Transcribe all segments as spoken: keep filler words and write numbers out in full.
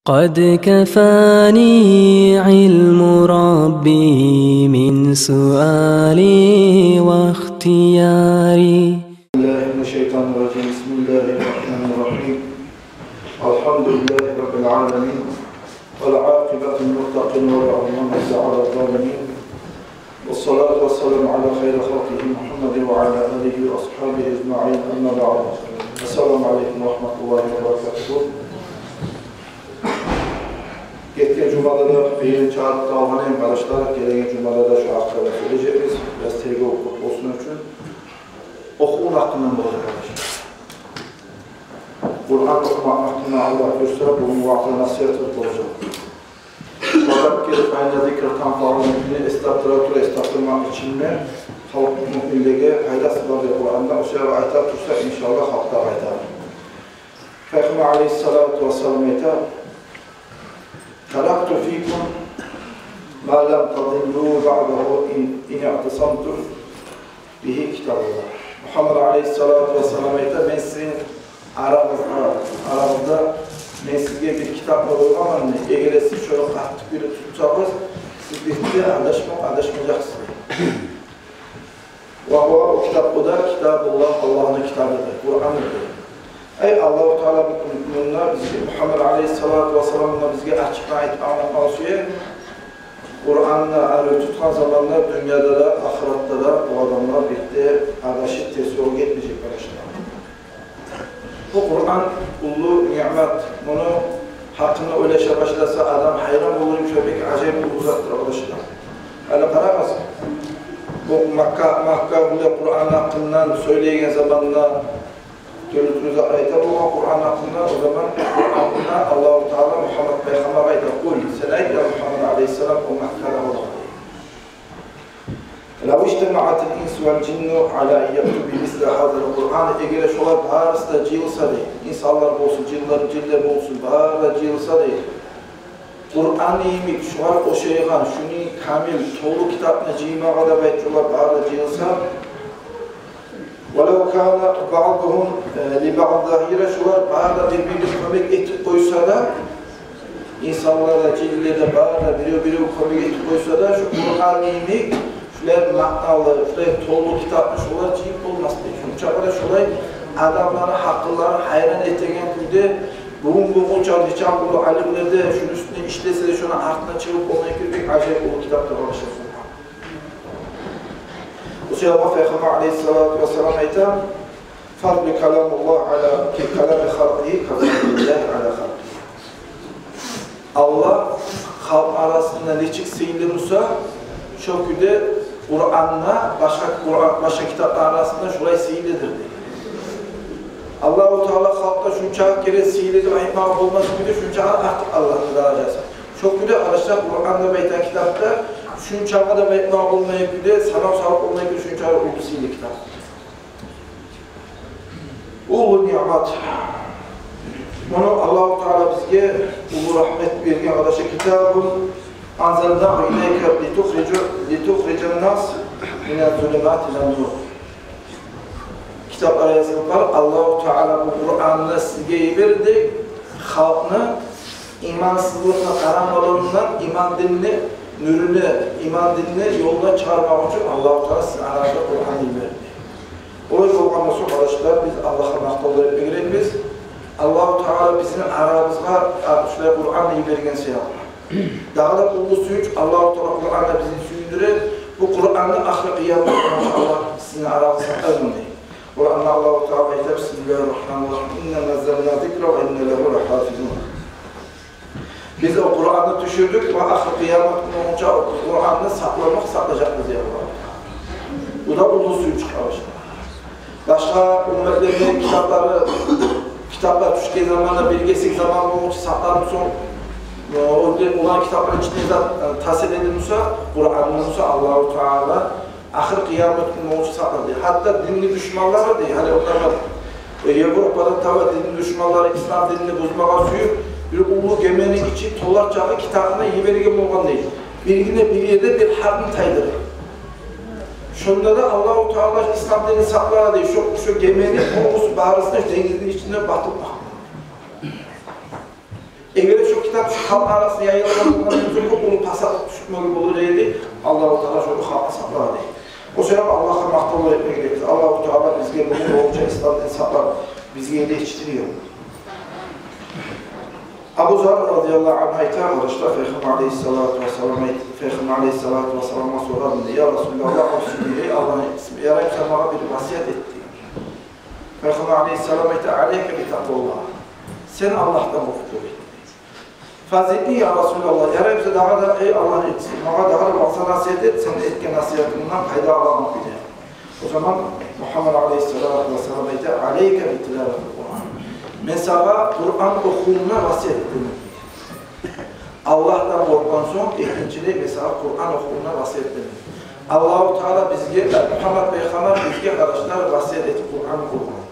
قد كفاني علم ربي من سؤالي واختياري. بالله من الشيطان الرجيم. بسم الله الرحمن الرحيم. الحمد لله رب العالمين. والعاقبة للمتقين ولا عدوان إلا على الظالمين. والصلاة والسلام على خير خلقه محمد وعلى آله وأصحابه أجمعين. أما بعد. السلام عليكم ورحمة الله وبركاته. Гетген жумада да бир чакъырыкъ алгъан эдим, къардашлар, гелеген жумада да шу гьакъда сёйлежекбиз. Бираз тергев кёп болсун учун. Охувну гьакъындан болажакъ, къардашлар. Къуран охумакъны гьакъында, Аллагь буюрса, бугюн вакътиде насигьат болажакъ. «Фазаккир фа инна зикра танфаул муъминин», эс тапдыра тур, эс тапдырмакъ ичинде халкъ, муъминлеге пайдасы бар деп Къуранда, о себепли айта турса, иншааллагь, халкъ да къайтар. Пайхаммар алейгьиссалату вассалам айта: «Таракту фикум ма лам тадиллу баъдагьу ин, ин иътасамтум бигьи китабаллагь». Мугьаммад алейгьиссалату вассалам айта: «Мен сизин арагъызда, арагъызда мен сизге бир китапны къойгъанман, эгер де сиз шону къатты кюйде тутсагъыз, сиз бирт де адашмакъ, адашмажакъсыз». Ва гьува, о китап, о да китабуллагь, Аллагьны китабыдыр, Къурандыр. Ай, Аллагьу Таала мунда бизге, Мугьаммад алейгьиссалату вассалам мунда бизге ачыкъдан айтып англамагъа сюе. Къуранны арив тутгъан заманда дюньяда да, ахыратда да бу адамлар бирт де адашып, терс ёлгъа гетмежек, къардашлар. Бу Къуран уллу ниъмат. Муну гьакъында ойлаша башласа, адам гьайран болур йимик, шо бек ажайып уллу затдыр, къардашлар. Гьали къарагъыз, бу Макка, Макка булай Къуранны гьакъындан сёйлейген заманда, тюрлю-тюрлю зат айта болгъан Къуранны гьакъындан, о заман Къуранны Аллагьу Таала Мугьаммад пайхаммаргъа айта: «Къул», сен айт, я Мугьаммад алейгьиссалам, о Маккада болгъан. «Лав ижтамаъатил инсу вал жинну ала ан яъту бимисли гьазал Къуран», эгер шолар барысы да жыйылса дей, инсанлар болсун, жинлер, жинлер болсун, бары да жыйылса дей, Къуран йимик шогъар ошайгъан, шуну йимик камил, толу китапны жыймагъа деп айтып, шолар бары да жыйылса, «Валав кана баъдугьум, э, ли баъд загьира», шолар бары да бир-бирине кёмек этип къойса да, инсанлар да, жинлер де бары да бирев-бирев кёмек этип къойса да, шу Къуран йимик шулай маъналы, шулай толу китапны шолар жыйып болмас дей. Шунчакъы да шолай адамланы гьакъылларын гьайран этеген кюйде, бугюн болгъунча нече уллу алимлер де шуну уьстюнде ишлесе де, шону артына чыгъып болмай кюйде бек ажайып уллу китапдыр, къардашлар. О себепли Пайхаммар алейгьиссалату вассалам айта: «Фадли каламуллагь ала ки калами халкъигьи ка фадлиллагьи ала халкъигьи». Аллагь халкъ арасында нечик сыйлы буса, шо кюйде Къуран да башгъа, Къуран башгъа китаплар арасында шолай сыйлыдыр дей. Аллагьу Таала халкъгъа шунчакъы керен сыйлы деп айтмагъа болмас кюйде, шунчакъы артыкъ Аллагьны даражасы. Шо кюйде, къардашлар, Къуран деп айтагъан китапда шунчакъы деп айтмагъа болмай кюйде, санав салып болмай кюйде, шунчакъы уллу сыйлы китап. Уллу ниъмат. Муну Аллагьу Таала бизге уллу рагьмат берген, къардашлар. «Китабун анзалнагьу илайка литухрижа, литухрижан нас мина ззулумати ила ннур». Китаплар язылып бар, Аллагьу Таала бу Къуранны сизге йиберди, халкъны имансызлыкъны къарамалыгъындан иман динни нюрюне, иман динни ёлуна чыгъармакъ учун Аллагьу Таала сизин арагъызгъа Къуранны йиберди. Олай болгъан сонг, къардашлар, биз Аллагьгъа макътавлар этме герекбиз. Аллагьу Таала бизин арабызгъа, а, шулай Къуранны йиберген саялы. Дагъы да уллу сююнч, Аллагьу Таала Къуранда бизин сююндюре. Бу Къуранны ахыр къыямат гюнюне Аллагь сизин арагъызгъа сакъласын дей. Къуранда Аллагьу Таала айта: «Бисмиллагьи ррагьмани ррагьим. Инна наззална ззикра ва инна лагьу лагьафизун». Биз о Къуранны тюшюрдюк ва ахыр къыямат гюнюне о Къуранны сакъламакъ, сакълажакъбыз дей Аллагьу Таала. Бу да уллу сююнч, къардашлар. Башгъа умметлени китаплары, китаплар тюшген заманда бир гесек заман болгъунча сакъланып, сонг, э, олар, оланы китапларыны ичинде зат, э, тас этилди буса, Къуранны буса, Аллагьу Таала ахыр къыямат гюнюне о Къуранны сакълар дей. Гьатта динни душманлары дей, гьали олар бар, э, Европадан таба динни душманлары ислам динни бузмагъа сююп, бир уллу гемени ичи толар чакъы китапны йиберген болгъан дей. Биргине бир ерде бир гьарпны тайдырып. Шонда да Аллагьу Таала ислам динни сакълар дей. Шо, шо гемени полностью барысын да денгизни ичинде батып къалгъан. Эгер шо китап шо халкъ арасына яйылгъан болгъан эсе, кёп уллу пасатлыкъ тюшмеге болур эди. Аллагьу Таала шону халкъгъа сакълады. О себепли Аллагьгъа макътавлар этмеге герекбиз. Аллагьу Таала бизге буну болушча ислам дин сакълап, бизге де етишдирген. Абу Зар радияллагьу ангьу айта, къардашлар, Пайхаммар алейгьиссалату вассалам айт-, Пайхаммар алейгьиссалату вассаламгъа сорады: «Я Расулаллагь, авсини, эй Аллагьны элчиси, ярай буса магъа бир васият эт», — деген. Пайхаммар алейгьиссалам айта: «Алейка би такъваллагь. Сен Аллагьдан къоркъ», — деди. «Фазидни, я Расулаллагь, ярай буса дагъы да, эй Аллагьны элчиси, магъа дагъы да башгъа насигьат эт, сен этген насигьатынгдан пайда алагъан кюйде». О заман Мугьаммад алейгьиссалату вассалам айта: «Алейка би тилаватил Къуран. Мен сагъа Къуран охувунгну васият этемен». Аллагьдан къоркъгъан сонг, экинчилей, мен сагъа Къуран охувунгну васият этемен. Аллагьу Таала бизге, Мугьаммад пайхаммар бизге, къардашлар, васият этип Къуран охугъан.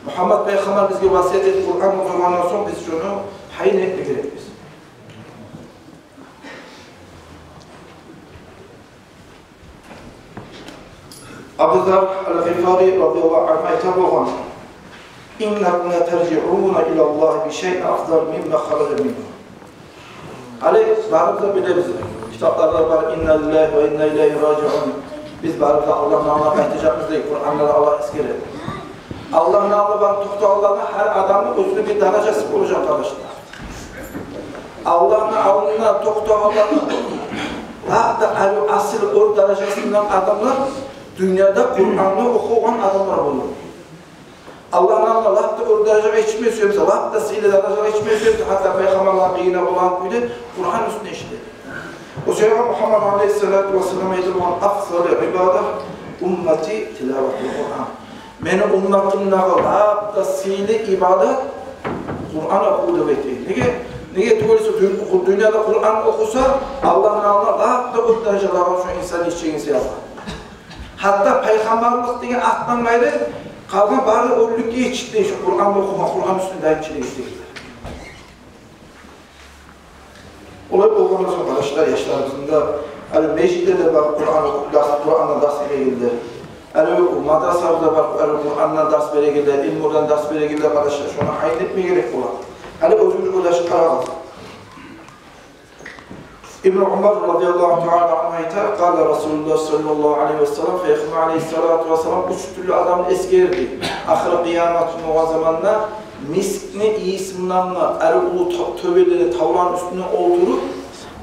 Мугьаммад пайхаммар бизге васият этип Къуран охугъандан сонг, биз шону гьайын этмеге герекбиз. Абу Зар аль-Гъифари радияллагьу ангьу айта болгъан: «Иннакум латаржиуна илаллагьи бишайин афдал мимма хаража мингьу». Гьали барыбыз да билебиз, китапларда бар: «Инна лиллагьи ва инна илайгьи ражиун». Биз барыбыз да Аллагьны алдына къайтажакъбыз деп Къуранда да Аллагь эсгере. Аллагьны алдына барып токътагъанланы гьар адамны оьзюню бир даражасы болажакъ, къардашлар. Аллагьны алдына токътагъанланы лап да арив, асил оьр даражасындагъы адамлар дюньяда Къуранны охугъан адамлар болур. Аллагьны алдына лап да оьр даражагъа етишме сюе буса, лап да сыйлы даражагъа етишме сюе буса, гьатта пайхаммарлар къыйына болагъан кюйде Къуран уьстюне ишле. О себепли Мугьаммад алейгьиссалату вассалам айта болгъан: «Афзалу ибадати уммати тилаватул Къуран». Мени умматымдагъы лап да сыйлы ибадат Къуран охув деп айта. Неге? Неге тюгюл эсе, дю-, дюньяда Къуран охуса, Аллагьны алдына лап да оьр даражалагъа шо инсан етишеген саялы. Гьатта пайхаммарлыкъ деген атдан къайры къалгъан бары оьрлюкге етишди шо Къуран охугъан, Къуран уьстюнде айтчылыгъы деген. Олай болгъандан сонг, къардашлар, яшларыбызны да, гьали межитлерде бар Къуран оху-, дарс, Къурандан дарс берегенлер, гьали мадрасаларда бар, гьали Къурандан дарс берегенлер, илмудан дарс берегенлер, къардашлар, шону гьайын этме герек бола. Гьали оьзюгюз ойлашып къарагъыз. Ибну Умар радияллагьу таала ангьу айта: «Къала Расулуллагь саллаллагьу алайгьи ва саллам», Пайхаммар алейгьиссалату вассалам уьч тюрлю адамны эсгерди. Ахыр къыямат гюн болгъан заманда мискни ийисинден, ари уллу тё-, тёбелени, тавланы уьстюнде олтуруп,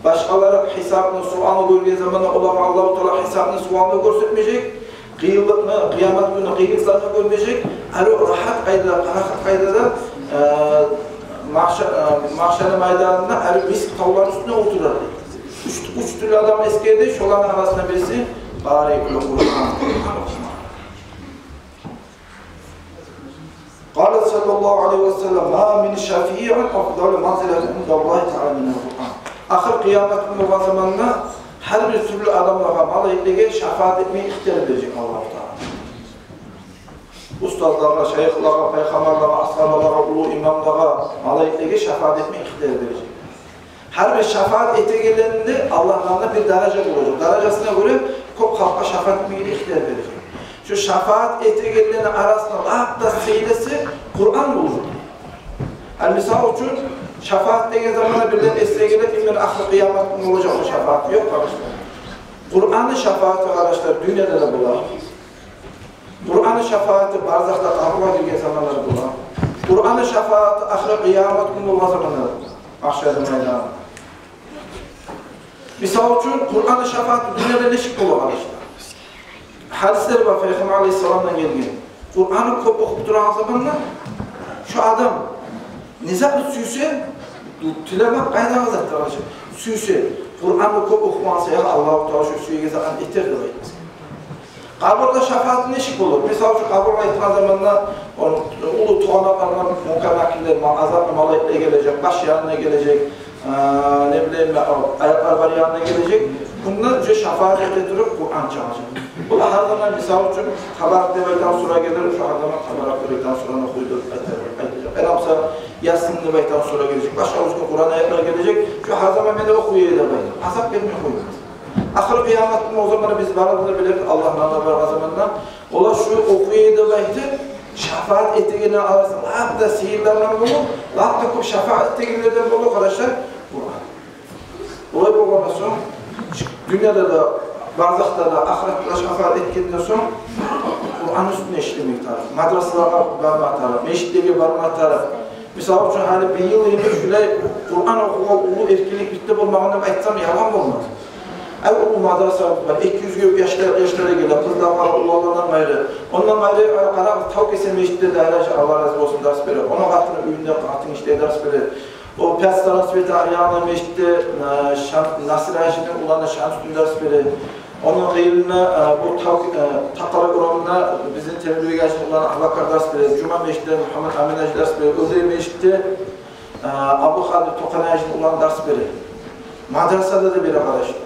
башгъалар гьисапны, суалны гёрген заманда олагъа Аллагьу Таала гьисапны, суалны гёрсетмежек, къыйынлыкъны, къыямат гюнню къыйынлыкъларын гёрмежек, ари рагьат къайдада, парахат къайдада, э, магьша-, э, магьшарны майданында ари миск тавланы уьстюнде олтурар. Уьч, уьч тюрлю адам эсгерди, шоланы арасында бириси къариул Къуран. Къала саллаллагьу алайгьи ва саллам: «Ма мин шафиин афдалу манзилатин индаллагьи таала минал Къуран». Ахыр къыямат гюн болгъан заманда гьар бир тюрлю адамлагъа, малайиклеге шафаат этме ихтияр бережек Аллагьу Таала. Устазлагъа, шайыхлагъа, пайхаммарлагъа, асгьабалагъа, уллу имамлагъа, малайиклеге шафаат этме ихтияр бережек. Гьар бир шафаат этегенлеринде Аллагьны алдында бир даража болажакъ. Даражасына гёре кёп халкъгъа шафаат этмеге ихтияр бережек. Шо шафаат этегенлени арасында лап да сыйлысы Къуран болажакъ. Гьали, мисал учун, шафаат деген заманда бирлер эсине геле: «Именно ахыр къыямат гюн болажакъ о шафаат». Ёкъ, къардашлар. Къуранны шафааты, къардашлар, дюньяда да бола. Къуранны шафааты барзахда, къабургъа гирген заманлар бола. Къуранны шафааты ахыр къыямат гюн болгъан заманлар бола. Магьшарны майданында. Мисал учун, Къуранны шафааты дюньяда нечик бола, къардашлар? Гьадислер бар Пайхаммар алейгьиссаламдан гелген. Къуранны кёп охуп турагъан заманда шо адам не затны сюйсе, тилемек къайдагъы зат, къардашлар. Сюйсе, Къуранны кёп охугъан саялы Аллагьу Таала шо сюеген затны этер деп айтмас. Къабурда шафааты нечик болур? Мисал учун, къабургъа айтгъан заманда ону уллу туванакълардан Мункар Накирлер, ма-, азапны малайиклери гележек, баш янына гележек, а, не билейим мен, о аякълар бар янына гележек. Мунда уже шафаат эте туруп Къуран чыгъажакъ. Бу гьар заман, мисал учун, Табарак деп айтагъан сура гелир, шо гьар заман Табарак деп айтагъан сураны охуй деп айта-, айтажакъ. Яда буса Ясин деп айтагъан сура гележек. Башгъа оьзге Къуран аятлар гележек. Шо гьар заман мен де охуй эдим деп айта. Азап бермей къоймас. Ахыр къыямат гюн болгъан заманда биз барыбыз да билебиз, Аллагьны алдына баргъан заманда, олар шо охуй эди деп айтып, Шафаат этегенлер арасында лап да сыйлылардан болуп, лап да кёп шафаат этегенлерден болуп, къардашлар, Къуран. Олай болгъан сонг, дюньяда да, барзахда да, ахыратда да шафаат этгенден сонг, Къуран уьстюнде ишлемек тарыкъ. Мадрасалагъа барма тарыкъ, межитлеге барма тарыкъ. Мисал учун, гьали быйыл йимик шулай Къуран охугъан уллу эркинлик битди болмагъан деп айтсам, ялгъан болмас. Ай, уллу мадрасабыз бар, эки юзге яшлар, яшлар геле, къызлар, уланлардан къайры. Ондан къайры, ай, къарагъыз, Тавкесен межитде де, Аллагь рази болсун, дарс бере. Ону къатыны уьюнде къатын гиши дарс бере. О Пятый Станица, Арьяна межитде, э, Шам-, Насир гьажини уланы Шамсудин дарс бере. Ону къырыйында, э, бу Тав-, э, Такъара урамында бизин Темирбек гьажини уланы Абакар дарс бере. Жума межитде Мугьаммат Амин гьажи дарс бере. Оьзен межитде, э, Абдулкъадир Токъан гьажини уланы дарс бере. Мадрасада да бере, къардашлар.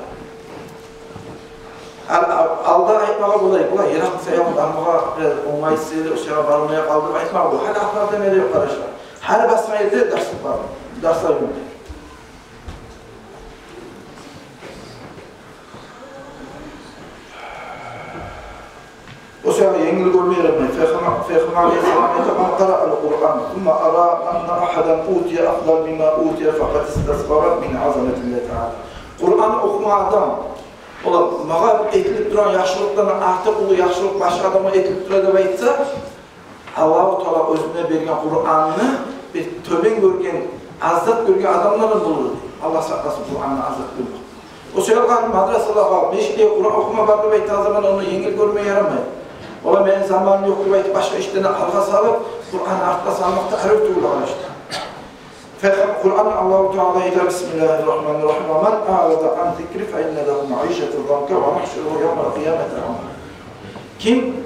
Ал-, ал-, алда айтмагъа болай, булай, йыракъ саялы бармагъа бир онгайсыз эди, ошагъа бармай къалдым деп айтмагъа болай. Гьали ахырда не де ёкъ, къардашлар. Гьали басгъан ерде дарс бар. Дарслар ёкъ. О саялы енгил гёрме ярамай. Пайхаммар, Пайхаммар алейгьиссалам айта: «Ман къараа ал-Къуран, сумма ара анна агьадан утия афдал мимма утия, факъад истасгъара мин азаматиллагьи таала». Къуран охугъан адам, олар магъа этилип турагъан яхшылыкъдан артыкъ уллу яхшылыкъ башгъа адамгъа этилип тура деп айтса, Аллагьу Таала оьзюне берген Къуранны бир тёбен гёрген, аз зат гёрген адамлардан болур. Аллагь сакъласын Къуранны аз зат гёрмек. О саялы мадрасалагъа, межитге Къуран охума бар деп айтагъан заман, ону енгил гёрме ярамай. Олар мени заманым ёкъ деп айтып, башгъа ишлени алгъа салып, Къуранны артгъа салмакъ да арив тюгюл, къардашлар. Пайхам-, Къуранда Аллагьу Таала айта: «Бисмиллагьи ррагьмани ррагьим. Ва ман аърада ан зикри фа инна лагьу маишатан занка ва нагьшуругьу явмал къиямати аъма». Ким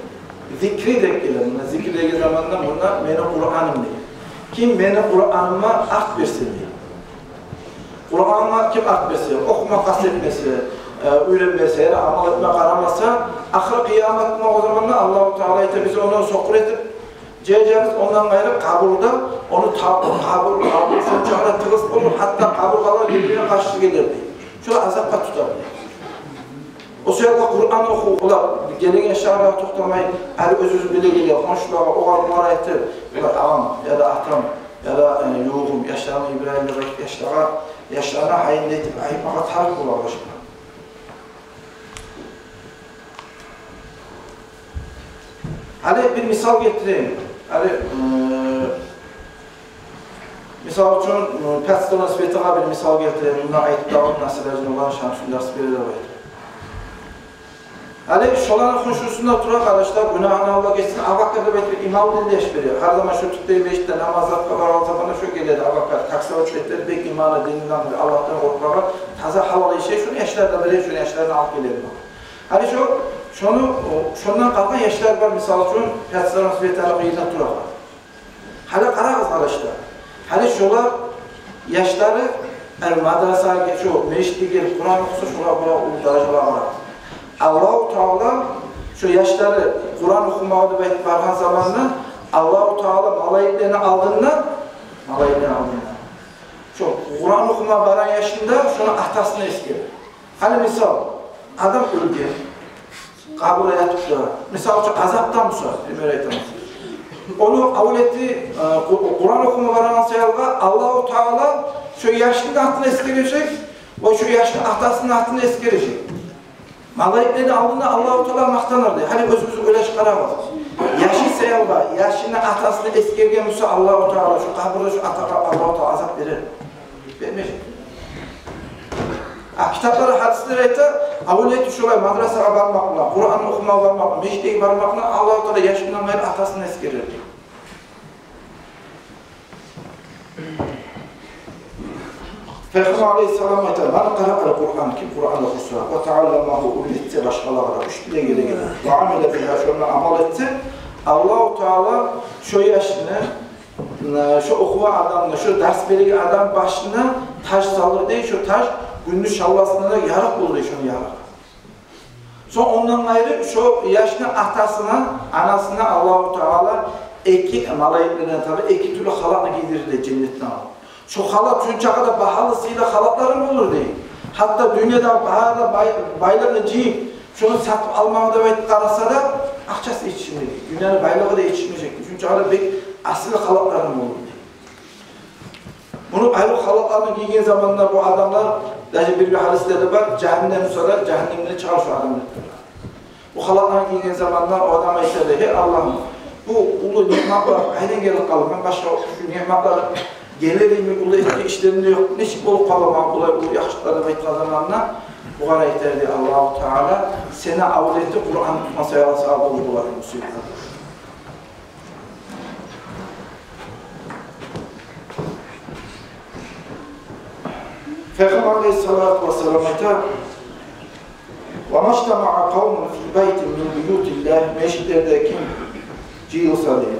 зикри деп геле, муна зикри деген заманда, муна мени Къураным дей. Ким мени Къураныма арт берсе дей. Къуранына ким арт берсе, охума къаст этмесе, э, уьйренмесе, яда амал этме къарамаса, ахыр къыямат гюн о заманда Аллагьу Таала айта: «Биз ону сокъур этип жыяжакъбыз, ондан къайры къабурда ону та-, къабур, къабур шончакъы да тыгъыс болур, гьатта къабургъалар бир-бирине къаршы гелер», — дей. Шолай азапгъа тутар, дей. О саялы Къуран охуп, олар гелеген шагьаргъа токътамай, гьали оьзюбюз биле геле, хоншулагъа, огъар-бугъар айтып, олар: «Агъам яда атам, яда, э, ювугъум, яшларым Ибрагьим», — деп айтып, яшлагъа, яшларына гьайын этип айтмагъа тарыкъ бола башгъа. Гьали бир мисал гелтирейим. Гьали, э, мисал учун, э, Пятый Станица светагъа бир мисал гелтирейим. Мунда айтып да алгъан, Насир гьажини уланы Шамсудин дарс бере деп айтып. Гьали шоланы хоншусунда тура, къардашлар, гюнагьын Аллагь гечсин, Абакар деп айтып, имам дин де иш бере. Гьар заман шо тюпдеги межитде намазлагъа барагъан заманда шо геледи, Абакар. Таксовать этеди, бек иманы, динни англагъан, Аллагьдан къоркъагъан, таза, гьалал иш, шону яшлар да биле, шону яшларына алып геледи. Гьали шо, шону, о, шондан къалгъан яшлар бар, мисал учун, Пятый Станица светаны къырыйында турагъан. Гьали къарагъыз, къардашлар. Гьали шолар яшлары, гьали мадрасагъа гел-, шо межитге гелип Къуран охуса, шолар бола уллу даражалагъа бара. Аллагьу Таала шо яшлары Къуран охумагъа деп айтып баргъан заманда, Аллагьу Таала малайиклени алдында, малайиклени алдында, шо Къуран охума барагъан яшны да, шону атасын эсгере. Гьали мисал, адам оьлген, къабурда ятып тура. Мисал учун, азапда буса, пример айтаман. Ону авлети, э, Къу-, Къуран охума барагъан саялгъа Аллагьу Таала шо яшны атын эсгережек ва шо яшны атасыны атын эсгережек. Малайиклени алдында Аллагьу Таала макътанар дей. Гьали оьзюбюз ойлашып къарагъыз. Яшы саялгъа яшны атасын эсгерген буса Аллагьу Таала, шо къабурда шо атагъа Аллагьу Таала азап берер? Бермежек. А китаплар, гьадислер айта, авлети шолай мадрасагъа бармакъ булан, Къуран охума бармакъ булан, межитге бармакъ булан Аллагьу Таала яшындан къайры атасын эсгерер. Пайхаммар алейгьиссалам айта: «Ман къараа ал-Къуран», ким Къуран охуса, «ва таалламагьу», уьйретсе башгъалагъа да, уьч тилде гелеген, «ва амила бигьи», шондан амал этсе, Аллагьу Таала шо яшны, шо охугъан адамны, шо дарс береген адамны башына таж салыр дей, шо таж гюндюз шавласындан да ярыкъ болур дей, шону ярыгъы. Сонг ондан къайры шо яшны атасына, анасына Аллагьу Таала эки, малайиклерден таби, эки тюрлю халатны гийдирир дей женнетден алып. Шо халат шончакъы да багьалы, сыйлы халатлар болур дей. Гьатта дюньяда бары да бай-, байлыгъын жыйып, шону сатып алмагъа деп айтып къараса да, акъчасы етишмейди. Дюньяны байлыгъы да етишмежек. Чыгъарып бек асил халатларын болду. Муну айры халатларын гийген заманда бу адамлар, даже бир-бир гьадислерде бар, жагьаннем сора, жагьаннемден чыгъар шу адамлар. Бу халатларын гийген заманда о адам айта дей: «Гьей Аллагьым, бу уллу ниъматлар къайдан гелип къалды? Мен башгъа шу ниъматлар гелер йимик уллу этген ишлерим де ёкъ. Нечик болуп къала магъа булай уллу яхшылыкълар?» – деп айтгъан заманда, бугъар айта дей Аллагьу Таала: «Сени авлети Къуран тутмаса яла сагъа болуп болар йимик сюйген». Пайхаммар алейгьиссалату вассалам айта: «Ва мажтамаъа къавмун фи байтин мин буютиллагь», межитлерде ким жыйылса дей,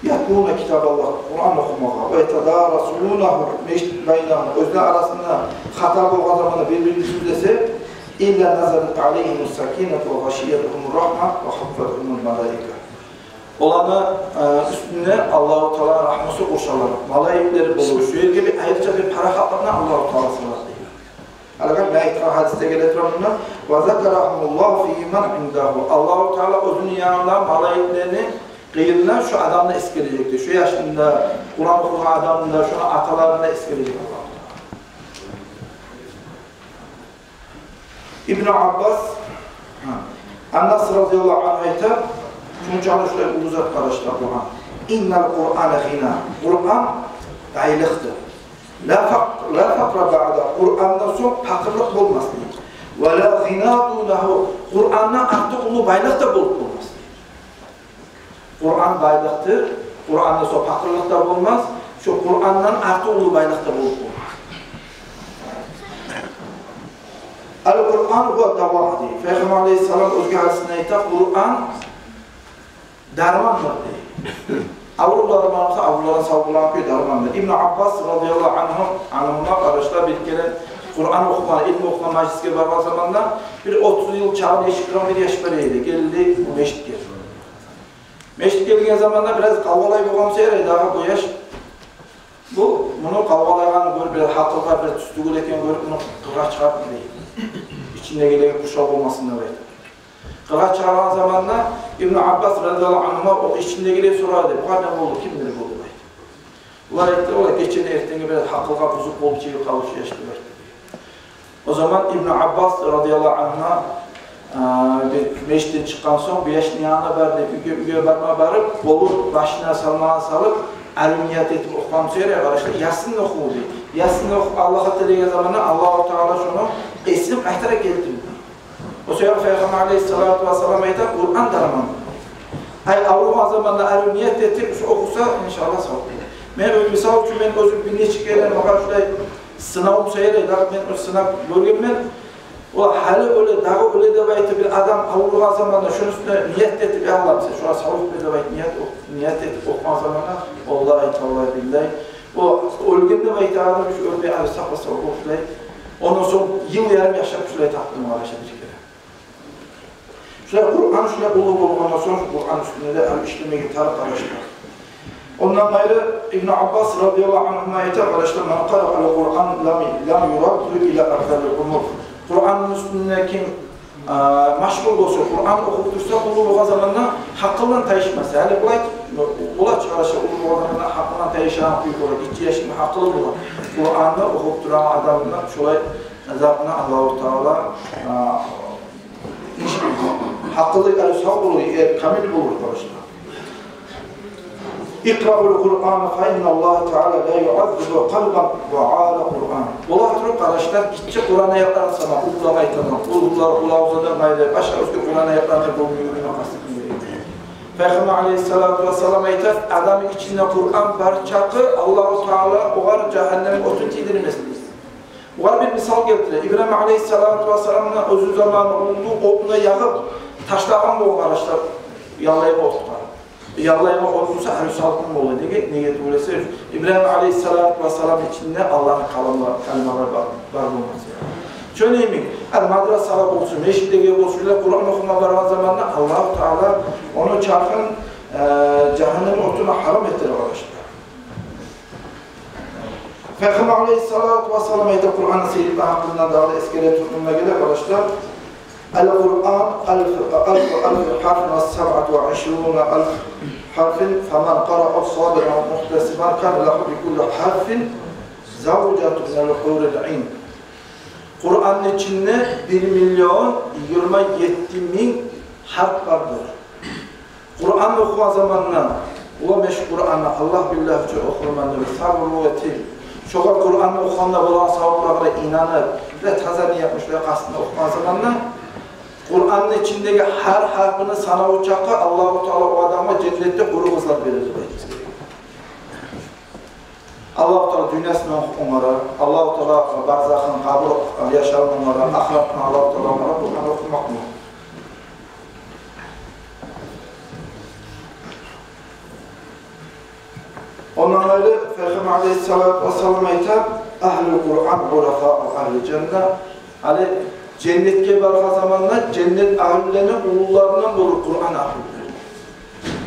«ятлуна китабаллагь», Къуран охумагъа, «ва ятадарасунагьу», межит байнагьум, оьзлер арасында хата болгъан заманда бир-бирин сёзлесе, «илла назалат алайгьимус сакинату ва гъашиятгьумур рагьма ва хаффатгьумул малаика». Оланы, э, уьстюне Аллагьу Таала рагьмусу къуршалар. Малайиклер болур. Шу ерге бир айрыча бир парахатлыкъны Аллагьу Таала салар дей. Гьали мен айтгъан гьадисде геле тура мунда: «Ва закарагьумуллагьу фи ман индагьу». Аллагьу Таала оьзюню янында малайиклени къырыйында шу адамны эсгережек дей. Шу яшны да, Къуран охугъан адамны да, шуну аталарын да эсгережек Аллагьу Таала. Ибну Аббас, гьа, Анас разияллагьу ангьу айта, шунчакъы шулай уллу зат, къардашлар, Къуран. «Иннал Къурана гъина». Къуран байлыкъдыр. «Ла факъ-, ла факъра баъда». Къурандан сонг пакъырлыкъ болмас дей. «Ва ла гъина дунагьу». Къурандан артыкъ уллу байлыкъ да болуп болмас дей. Къуран байлыкъдыр, Къурандан сонг пакъырлыкъ да болмас, шо Къурандан артыкъ уллу байлыкъ да болуп болмас. «Ал-Къуран гьува дава», – дей. Пайхаммар алейгьиссалам оьзге гьадисинде айта: «Къуран дармандыр», – дей. Аврувлары бар буса, аврувларын сав къылгъан кюй дармандыр. Ибну Аббас разияллагьу ангьу, ангьума, къардашлар, бир керен Къуран охугъан, илму охугъан мажлисге баргъан заманда, бир отуз йыл чагъы яшап турагъан бир яш бар эди. Гелди межитге. Межитге гелген заманда бираз къавгъалай болгъан буса ярай дагъы бу яш. Бу, муну къавгъалайгъанын гёрюп, бираз гьакъылгъа, бираз тюз тюгюл экенин гёрюп, муну къыргъа чыгъарып дей. Ичиндегилеге къуршав болмасын деп айтып. Къыргъа чыгъаргъан заманда Ибну Аббас разияллагьу ангьума о ичиндегилеге сорады: «Бу къайдан болду, кимдир бу?» – деп айтып. Булар айтды: «Олай, гечени эртенге бираз гьакъылгъа бузукъ болуп чыгъып къалды шу яш», – деп айтды. О заман Ибну Аббас разияллагьу ангьума, а, бир межитден чыкъгъан сонг, бу яшны янына бар деп, уьйге, уьйге барма барып, къолун башына салмагъа салып, арив ният этип охугъан буса ярай, къардашлар, Ясин охув дей. Ясин охуп Аллагьгъа тилеген заманда Аллагьу Таала шону эсине къайтара гелтирди. О саялы Пайхаммар алейгьиссалату вассалам айта: «Къуран дарман». Ай, авругъан заманда арив ният этип шу охуса, иншааллагь, сав болур. Мен, мисал учун, мен оьзюм бир нече керен магъа шулай сынав буса ярай, дагъы мен оьзюм сынап гёргенмен. О гьали оьле, дагъы оьле деп айтып, бир адам авругъан заманда шуну уьстюне ният этип, я Аллагь, сен шугъар савлукъ бер деп айтып, ният, ният этип охугъан заманда, валлагьи, таллагьи, биллагьи, о оьлген деп айтагъан, шо оьлмей, Аллагь сакъласын, о шулай. Ондан сонг йыл ярым яшап шулай тапдым, къардашлар, бир керен. Шулай Къуран шулай уллу болгъандан сонг, Къуран уьстюнде де гьали ишлемеге тарыкъ, къардашлар. Ондан къайры Ибну Аббас радияллагьу ангьума айта, къардашлар: «Ман къараал Къуран лам, лам юрадду ила арзалил умур». Къуранны уьстюнде ким, а, машгъул болса, Къуран охуп турса, уллу болгъан заманда гьакъылдан тайышмас. Гьали булай, булай чыгъарса, уллу болгъан заманда гьакъылдан тайышагъан кюй болар. Гиччи яшны гьакъылы болар. Къуранны охуп турагъан адамны шулай затына Аллагьу Таала, а, гьакъылы, яни, сав болур, э, камил болур, къардашлар. «Икъраул Къурана фа инналлагьа таала ла юаззибу къалбан ваала Къуран». Бола туруп, къардашлар, гиччи Къуран аятларын санап, уллулар айтагъан, уллулар, уллулардан къайры башгъа оьзге Къуран аятларын болмай юрюме къаст этмейли. Пайхаммар алейгьиссалату вассалам айта: «Адамны ичинде Къуран бар чакъы, Аллагьу Таала огъар жагьаннем отун тийдирмес», – дей. Огъар бир мисал гелтире. Ибрагьим алейгьиссалату вассаламны оьзю заманы уллу отуна ягъып ташлагъан болгъан, къардашлар, яллайгъа отгъа. Яллайгъа от буса, гьали салкъын бола. Неге, неге тюгюл эсе, Ибрагьим алейгьиссалату вассаламны ичинде Аллагьны каламлар, калималар бар, бар болмаса. Шону йимик, гьали мадрасагъа болсун, межитлеге болсун, шулай Къуран охума баргъан заманда Аллагьу Таала ону чархын, э, жагьаннем отуна гьарам этер, къардашлар. Пайхаммар алейгьиссалату вассалам айта, Къуранны сыйлылыгъы гьакъында дагъы да эсгере туруп, мунда геле, къардашлар. القرآن ألف، ألف، ألف حرف وسبعة وعشرون ألف حرف، فمن قرأه صابرا محتسبا كان له بكل حرف زوجة من الحور العين. Къуранны ичинде бир миллион йигирма етти минг гьарп бардыр. Къуран охугъан заманда, улан, мен шу Къуранны Аллагь-биллагь учун охурман деп сабурлукъ этип, шогъар Къуран охугъанда болагъан саваплагъа инанып, бир таза ният булан къастына охугъан заманда, Къуранны ичиндеги гьар гьарпны санаву чакъы Аллагьу Таала о адамгъа женнетде гьюрю къызлар берер деп айтды. Аллагьу Таала дюньясын онгарар, Аллагьу Таала барзахын, къабур яшавун онгарар, ахыратны Аллагьу Таала онгарар Къуран охумакъ булан. Ондан къайры Пайхаммар алейгьиссалату вассалам айта: أهل القرآن عرفاء أهل الجنة. Гьали женнетге баргъан заманда женнет агьлюлени уллуларындан болур Къуран агьлюлери.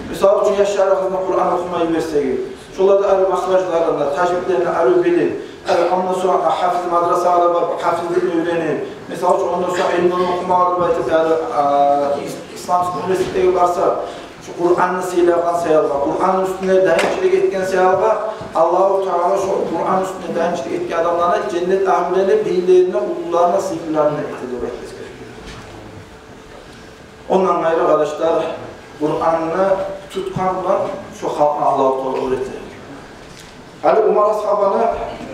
Мисал учун, яшларыгъызны Къуран охумай йиберсегиз, шолар да арив махражларын да, тажвидлерин арив билип, арив, ондан сонг гьафиз мадрасагъа да барып, гьафизликни уьйренип, мисал учун, ондан сонг илмуну охумагъа да барып, яни, а, ис-, исламский университетге барса, шу Къуранны сыйлагъан саялы, Къуранны уьстюнде даимчилик этген саялы, Аллагьу Таала шо Къуранны уьстюнде даимчилик этген адамланы женнет агьлюлени бийлерине, уллуларына, сыйлыларына этер деп айтмагъа герек. Ондан къайры, къардашлар, Къуранны тутгъан булан шо халкъны Аллагьу Таала оьр этер. Гьали Умар асгьабаны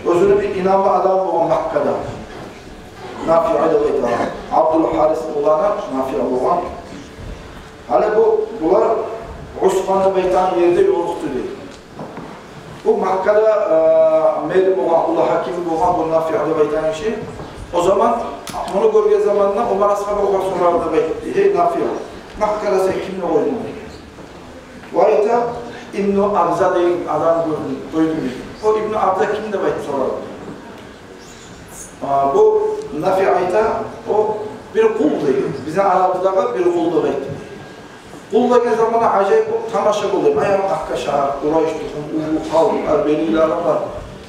оьзюню бир инамлы адамы болгъан Маккада. Нафиъ деп айтагъан. Абдул Гьарисни уланы Нафиъ болгъан. Гьали бу, булар Усман деп айтагъан ерде ёлукъду дей. Бу Маккада, э, мери болгъан, уллу гьакими болгъан бу Нафиъ деп айтагъан гиши. О заман муну гёрген заманда Умар асгьаба огъар сорады деп айтды: «Гьей Нафиъ, Маккада сен кимни гёрдюнг?» — деген. О айта: «Ибну Абза деген адамны гёрдюм», — деген. «О Ибну Абза ким?» — деп айтып сорады. А, бу Нафиъ айта: «О бир къул», — деген. «Бизин арабыздагъы бир къул», — деп айтды. Къул деген заманда ажайып болуп, тамаша болду. Ай, Макка шагьар, Къурайш тухум, уллу халкъ, арив белгили адамлар.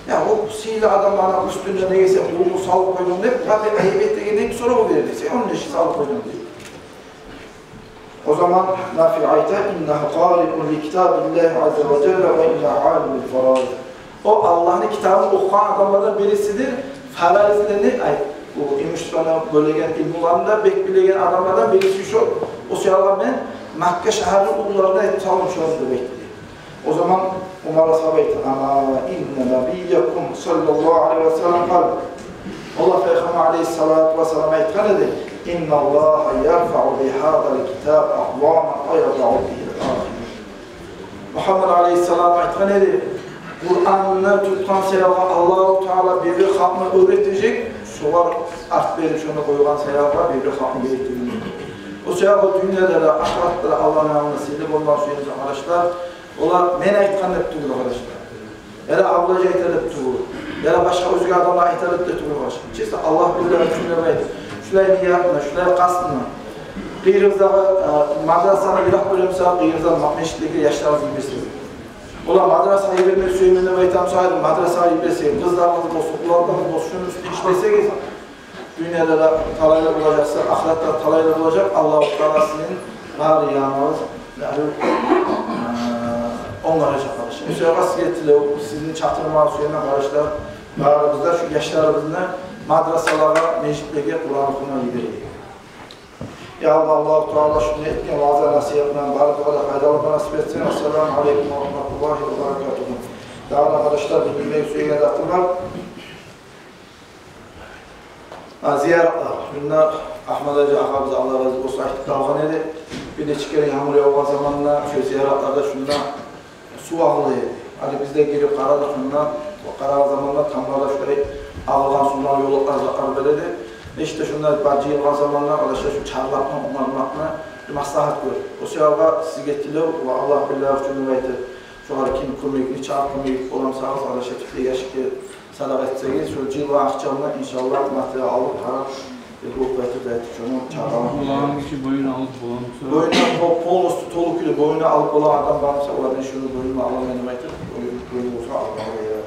Я, о сыйлы адамланы уьстюне неге сен къулну салып къойдунг деп, я, бир айып этегендей бир сорав берди. Сен ону нечик салып къойдунг деп. О заман Нафиъ айта: «إنه قارئ لكتاب الله عز وجل وإنه عالم بالفرائض». О Аллагьны китабын охугъан адамлардан бирисидир. Фараизлени, ай, бу имуществону бёлеген, илмуланы да бек билеген адамлардан бириси шо. О саялы мен Макка шагьарны уллуларына этип салдым шону деп айтды. О заман Умар асгьаба айта: «أما إن نبيكم صلى الله عليه وسلم قال». Аллагь Пайхаммар алейгьиссалату вассалам айтгъан эди: «إن الله يرفع بهذا الكتاب أقواما ويضع به آخرين». Мугьаммад алейгьиссалам айтгъан эди: «Къуранны тутгъан саялы Аллагьу Таала бир-бир халкъны оьр этежек, шолар арт берип шону къойгъан саялы бир-бир халкъны гелтирмек». О саялы дюньяда да, ахыратда да Аллагьны алдында сыйлы болмагъа сюйген къардашлар, олар мен айтгъан деп тюгюл, къардашлар. Яда Абдулгьажи айта деп тюгюл. Яда башгъа оьзге адамлар айта деп де тюгюл, къардашлар. Чисто Аллагь-биллагь учун деп айтып, шулай ниятына, шулай къастына. Къырыйыгъыздагъы, э, мадрасаны йыракъ гёремисиз, къырыйыгъыздагъы ма-, межитлеге яшларыгъызны йиберсегиз. Олар мадрасагъа йибермек сюемен деп айтамысыз, мадрасагъа йиберсегиз, къызларыгъыз болсун, уланларыгъыз болсун, шону уьстюнде ишлесегиз, дюньяда да талайлы болажакъсыз, ахыратда да талайлы болажакъ. Аллагьу Таала сизин бары янындан, э, онгаражакъ, къардашлар. Шу саялы сизге тилев, сизин чакъырмагъа сюемен, къардашлар, барыбыз да шу яшларыбызны мадрасалагъа, межитлеге Къуран охумагъа йиберейик. Я Аллагь, Аллагьу Таала шунда этген ваъза-насигьатдан барыбызгъа да пайдаланма насип этсин. Ассаламу алейкум ва рагьматуллагьи ва баракатугьу. Дагъы да, къардашлар, билдирмеге сюеген затым бар. А, зияратлар. Шунда Агьмат-гьажи агъабыз, Аллагь рази болсун, айтып къалгъан эди. Бир нече керен янгур явгъан заманда шо зияратларда шунда сув агъыла эди. Гьали биз де гирип къарадыкъ шунда. Къарагъан заманда тамлада шулай агъылгъан сувлар, ёлукълар, затлар бар эди. Нечик де шунда бар жыйылгъан заманда, къардашлар, шу чарлакъны онгармакъны бир маслагьат гёрдюк. О саялы сизге тилев ва Аллагь-биллагь учун деп айтып, шогъар ким кёмек, нечакъы кёмек этип боламысыз, къардашлар, тюпде яшикге садагъа этсегиз, шо жыйылгъан акъча булан, иншаллагь, материал алып, къарап, бир группа этип де айтып, шону чакъырып. Болагъан гиши боюна алып боламыса? Боюна, по-, полностью, толу кюйде боюна алып болагъан адам бармыса, олар, мен шону боюма аламан деп айтып, боюна, боюна болса, алып алар.